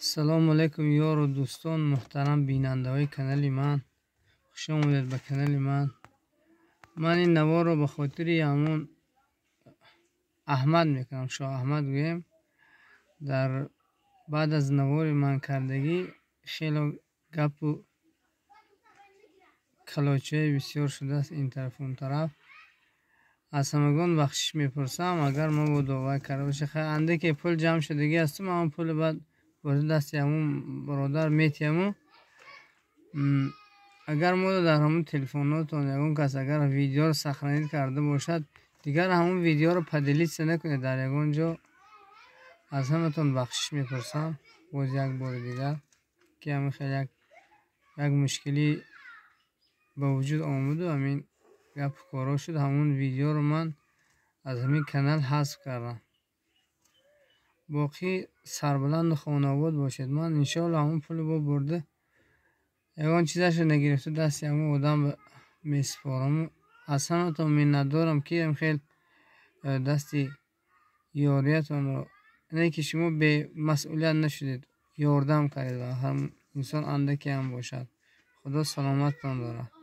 Салому алайкум, ёру дӯстон, муҳтарам бинандаҳои канали ман. Хуш омадед ба канали ман. Ман ин наворро ба хотири ҳамон Аҳмад мекунам, Шоҳ Аҳмад гӯем. Дар баъд аз навори ман кардагӣ хело гапу калочиҳои бисёр шудааст ин тарафу он тараф. Аз ҳамагон бахшиш мепурсам, агар мабодо вай карда боша. Хай, андаке пул ҷамъ шудагӣ асту, ман он пули баъд бурда дасти ҳамун бародар метиҳаму. Агар мо дар ҳамун телефонотон ягон кас агар видеоро сохранить карда бошад, дигар ҳамун видеоро поделиться накунед дар ягон ҷо. Аз ҳаматон бахшиш мепурсам боз як бори дигар, ки ҳамин хел як мушкилӣ ба вуҷуд омаду, ҳамин гапу корҳо шуд. Ҳамун видеоро ман аз ҳамин канал ҳазф кардам. Боқӣ сарбаланду хонаобод бошед. Ман иншоалло ҳамун пулро бо бурда, ягон чизашро нагирифта, дасти ҳамун одам месупораму. Аз ҳаматон миннатдорам, ки хел дасти ёриятонро, не ки шумо бемасъулият нашудед, ёрдам кардед ва ҳар инсон андаке ҳам бошад. Худо саломаттон дорад.